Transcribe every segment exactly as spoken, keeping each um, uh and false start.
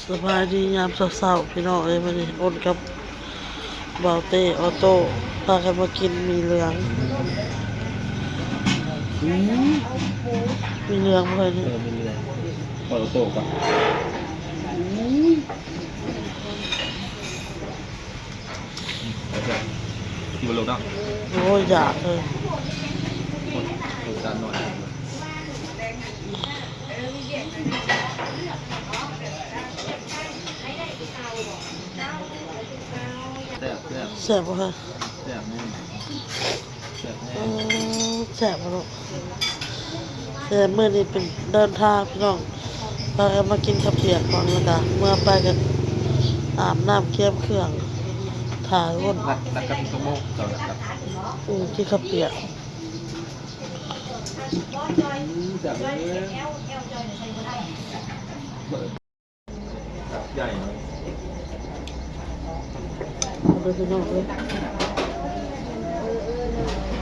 สบายดียามเช้าๆ พี่น้องเอ้ย มื้อนี้อ้นกับบ่าวเต้ออโต้พากันมากินหมี่เหลือง อืม หมี่เหลืองเพิ่น เออ หมี่เหลือง เปิดโต๊ะก่อน อืม กินบ่ลงเนาะ โอ้ย อยากเลย โอ้ย จานหน่อย แซ่บ แซ่บ แซ่บบ่คะ แซ่บแน่ แซ่บแน่ อืม แซ่บบ่ลูก แต่มื้อนี้เป็นเดินทางพี่น้อง พากันมากินข้าวเปียกก่อน แล้วก็เมื่อไปก็อาบน้ำเตรียมเครื่อง ถ่ายวน นัด นัดกันชั่วโมง เจ้านัดกัน อืม กินข้าวเปียก อืม แซ่บเลย ใหญ่เนาะ เอาไปพี่น้องเอ้ย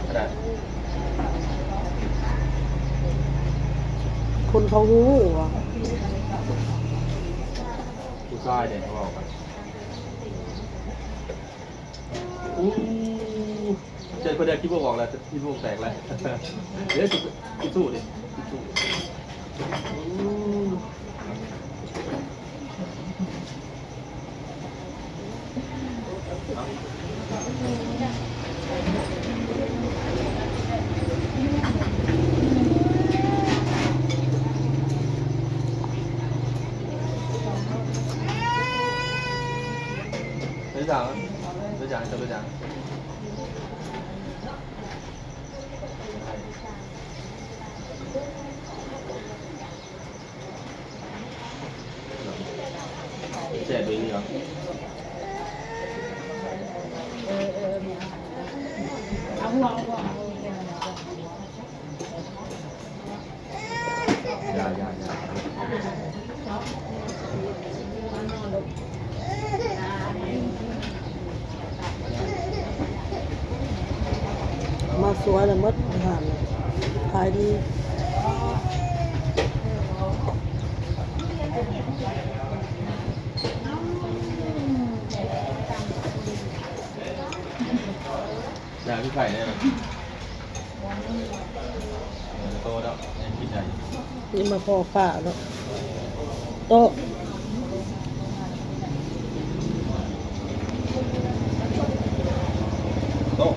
ขนาด คนเขาฮู้ว่ะ ผู้ชายเนี่ยเขาบอกกัน อู้ เจ็ดประเดี๋ยวคิดว่าออกแล้ว คิดว่าแตกแล้ว เดี๋ยวคิดสู้ดิ คิดสู้ อืม ไม่จ่าย ไม่จ่าย จะไม่จ่าย แซ่บเลยนี่เหรอ อย่า อย่า อย่า มาสวยเลย หมดอาหารเลย ขายดี อย่าพี่ไข่เนี่ย โตแล้วยังกินได้ นี่มาพอฝ่าเนาะ โต๊ะ โต๊ะ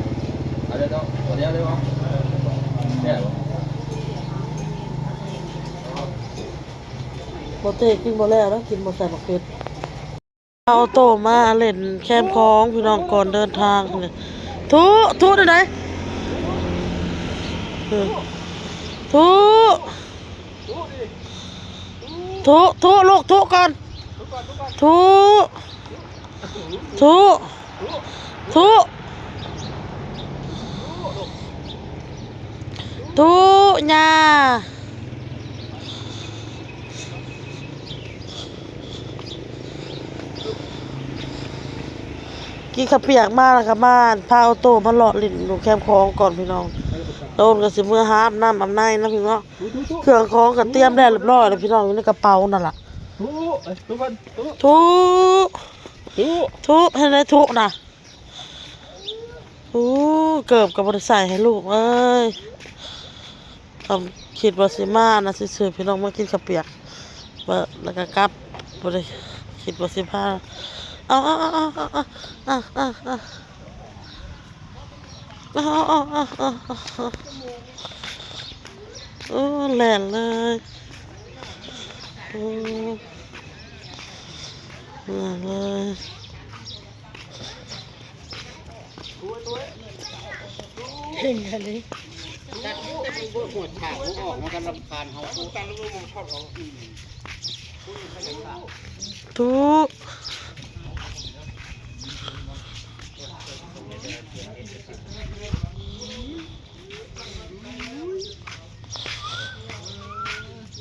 เอาเลยโต๊ะ ตัวเดียวเลยวะ เนี่ย บ่เต้กินบ่แล้วแล้ว กินบ่ใส่บักเผ็ด เอาโตมาเล่นแคมของพี่น้องก่อนเดินทางเลย ทุ ทุ ได้ไหน เออ ทุ ทุ ทุ ลูก ทุ ก่อน ทุ ทุ ทุ ทุ ทุ ย่า กินข้าวเปียกมาแล้วก็มาพาเอาโตมาเลาะเล่นอยู่แคมของก่อนพี่น้อง โตนก็สิเมือหาอาบน้ำอาบในนะพี่น้อง เครื่องของก็เตรียมได้เรียบร้อยแล้วพี่น้อง อยู่ในกระเป๋านั่นล่ะ ทุ เอ้ย ทุกคน ทุ ทุ ทุ ทุ ให้ได้ทุนะ อู้ เกิบก็บ่ได้ใส่ให้ลูกเอ้ย ทำคิดว่าสิมานะซื่อๆ พี่น้องมากินข้าวเปียก ว่าแล้วก็กลับ บ่ได้คิดว่าสิพา เอา เอา เอา โอ้ แล่นเลย โอ้ แล่นเลย เพ่งกันเลย ทุ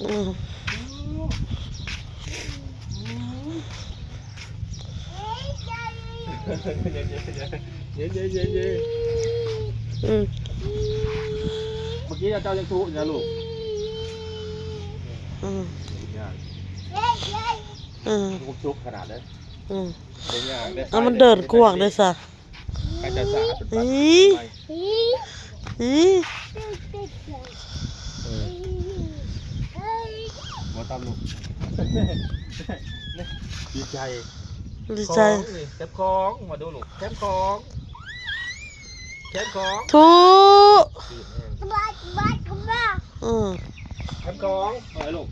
อืม เย็นเย็นเย็นเย็น อืม เมื่อกี้เจ้ายังทุอยู่นะลูก อืม ยาก เออ มันก็ชุกขนาดเลย อืม เป็นอย่างเด้อ แล้วมันเดินกว้างเลยซะ ใครจะสาดเป็นปลา อี๋ ไป อี๋ เออ หัวตามลูก ดีใจ ดีใจ ของนี่ แคมของ มาดูลูก แคมของ แคมของ ทุ อืม แคมของ มาเลยลูก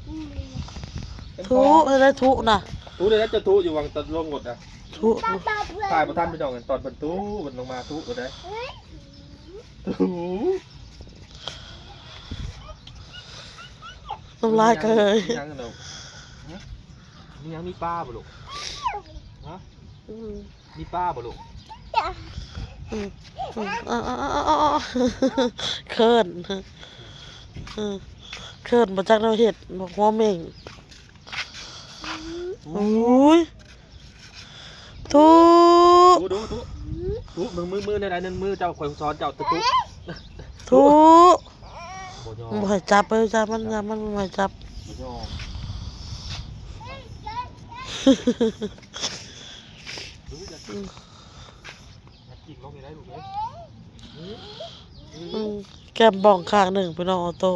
แคมของ ทุ อะไรทุน่ะ ทุเดี๋ยวจะทุอยู่วังตะลงกดนะ ทุ ถ่ายประทันพี่น้องกันตอนบรรทุกมันลงมาทุก็ได้ ทุ น้ำลายก็เลย มียังเนาะ มียังมีปลาบ่ลูก ฮะ อืม มีปลาบ่ลูก อืม อืม อ่า อ่า อ่า อ่า อ่า เขิน อืม เขินบ่จักแนวเฮ็ด บอกหัวเม่ง อุ้ย ทุ ทุ ทุ ทุ มือ มือ มือ ใน ใน ใน มือเจ้า ข่อยสอนเจ้า ทุ ทุ ทุ บ่ยอม บ่ให้จับ เอ้ย จับมัน จับมัน บ่ให้จับ บ่ยอม อืม งัดกิ่งลงนี่ได้ลูกเอ้ย อืม อืม แก้มบ้องข้างหนึ่ง พี่น้องออโต้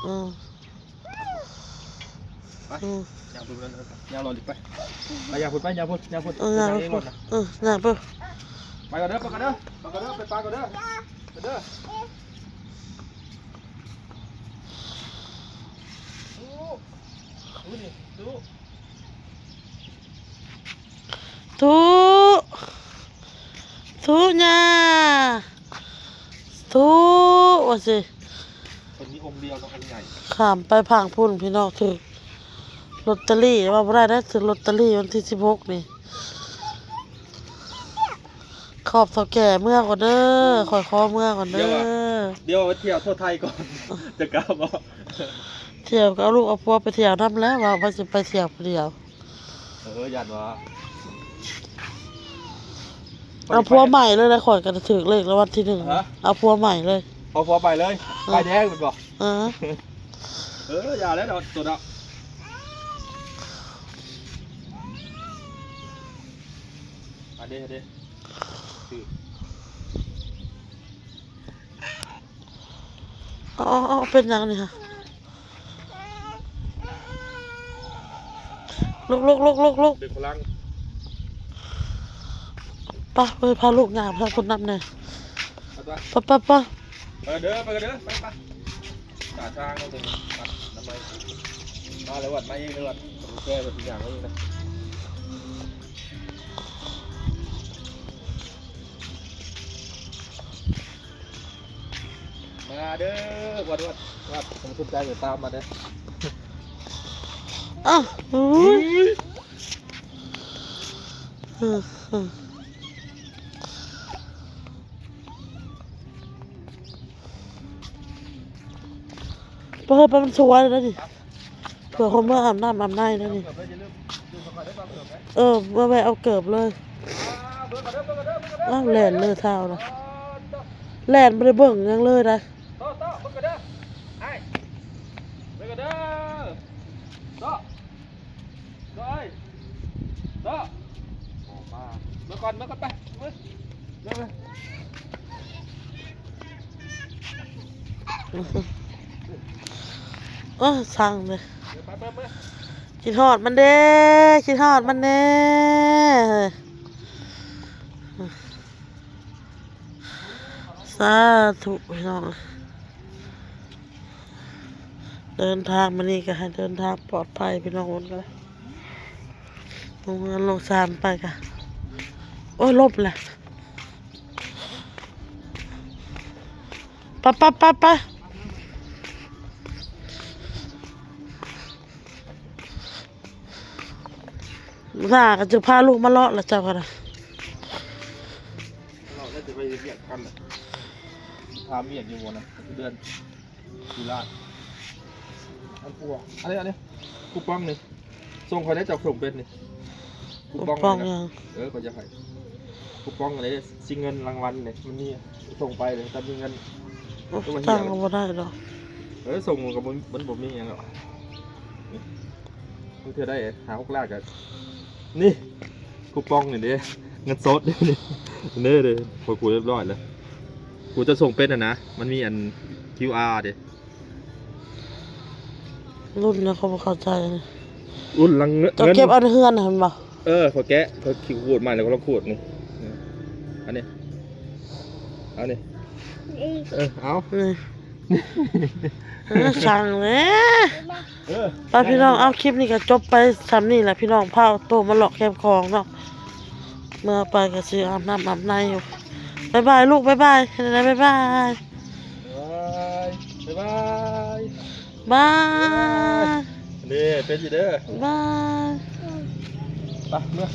อืม ไป อืม ย่างพุ้นไปเลย ย่างรอดิไป ไปย่างพุ้นไป ย่างพุ้น ย่างพุ้น เออ ไปย่าง ย่างเองก่อนนะ เออ ย่างไป ไปก่อนเด้อ ไปก่อนเด้อ ไปก่อนเด้อ ไปปลาก่อนเด้อ ไปเด้อ อู้ อู้นี่ ดู ทุ ทุย่า ทุ ว่าสิ คนนี้องค์เดียวเนาะ องค์ใหญ่ ข้ามไปพังพุ้นพี่น้อง ถืกลอตเตอรี่ ว่าบ่ได้นะ ถืกลอตเตอรี่วันที่สิบหกนี่ ขอบเฒ่าแก่เมือก่อนเด้อ ข่อยขอเมือก่อนเด้อ เดี๋ยวอะ เดี๋ยวไปเที่ยวทั่วไทยก่อน จะกลับบ่ เที่ยวก็เอาลูกเอาผัวไปเที่ยวนำแล้ว ว่า ว่าสิไปเที่ยวผู้เดียว เออ ย่านว่า เอาผัวใหม่เลยนะ ข่อยก็จะถืกเลขรางวัลที่หนึ่ง ฮะ เอาผัวใหม่เลย เอาผัวใหม่เลย เออ ป้ายแดงแม่นบ่ เออ เออ อย่าแล้วเนาะ ตัวเนาะ อันนี้ อันนี้ คือ เอา เอา เอา เป็นหยังนี่ฮะ ลุก ลุก ลุก ลุก ลุก ดึงพลัง ไป ไปพาลูกย่างพาคนนำแน่ ไป ไป ไป ไป ไป ไปเด้อ ไปกันเด้อ ไป ไป ตาทางเราถึง ไป น้ำมัน มาเลยวัด มาเองเลยวัด โอเค วัดทุกอย่างไว้เองนะ มาเด้อ วัด วัด วัด ผมสนใจเดี๋ยวตามมาเด้อ อ้าว อุ้ย อืม อืม ไปเถอะ ไป มันสวยแล้วนี่ เผื่อคนเมืออาบน้ำอาบในแล้วนี่ เออ มาแวะเอาเกิบเลย อ้าว แล่นเลยเท้านะ แล่นบ่ได้เบิ่งหยังเลยนะ โต้ โต้ เบิ่งกันเด้อ ไอ้ เบิ่งกันเด้อ โต้ โต้เอ้ย โต้ ออกมา เมื่อก่อน เมื่อก่อน ไป เมื่อ เมื่อ เออ สั่งเลย เดี๋ยวไป เมื่อ เมื่อ คิดฮอดมันเด้ คิดฮอดมันเด้ สาธุพี่น้อง เดินทางมานี่ก็ให้เดินทางปลอดภัยพี่น้องคนก็ได้ ลงเงินลงซานไปก็ โอ้ย ลบแหละ ไป ไป ไป ไป หน้าก็จะพาลูกมาเลาะละเจ้าก็ได้ เราน่าจะไปเรียกกันแหละ ถามเมียอยู่บ่นะ เดือน กี่ล้าน อันปัว อันนี้ อันนี้ คูปองนี่ ส่งเขาได้จากส่งเป็นนี่ คูปอง คูปอง นี่นะ ยัง เออ เขาจะให้ คูปองอะไร ชิงเงินรางวัลเนี่ย มันมี ส่งไปเลย แต่มีเงิน โอ้ ก็มาเหี่ย ตั้งก็บ่ได้ดอก เออ ส่งมันก็บ่ มันบ่มีหยังหรอก เทื่อได้ห้าหกล้านก็นี่ คูปองนี่เด้ เงินสด นี่เด้ พอกูเรียบร้อยแล้ว กูจะส่งเป็นอ่ะนะ มันมีอัน คิวอาร์ เด้ รุ่นนะเขาบ่เข้าใจนะ รุ่นลังเงิน เจ้าเก็บเอาในเฮือนนะเห็นบ่ เออขอแกะขอขีดขูดมาแล้วก็ลองขูดนี่นี่อันนี้ เอานี่ เออ เอา นี่เออสั่งเลย เออ ไปพี่น้อง เอาคลิปนี้ก็จบไปส่ำนี่แหละพี่น้อง พาโตมาเลาะแคมป์ของเนาะ เมื่อไปก็สิอาบน้ำอาบในอยู่ บ๊ายบายลูก บ๊ายบาย เห็นอะไร บ๊ายบาย บ๊ายบาย บาย นี่เป็นอยู่เด้อ บาย ไปเมื่อ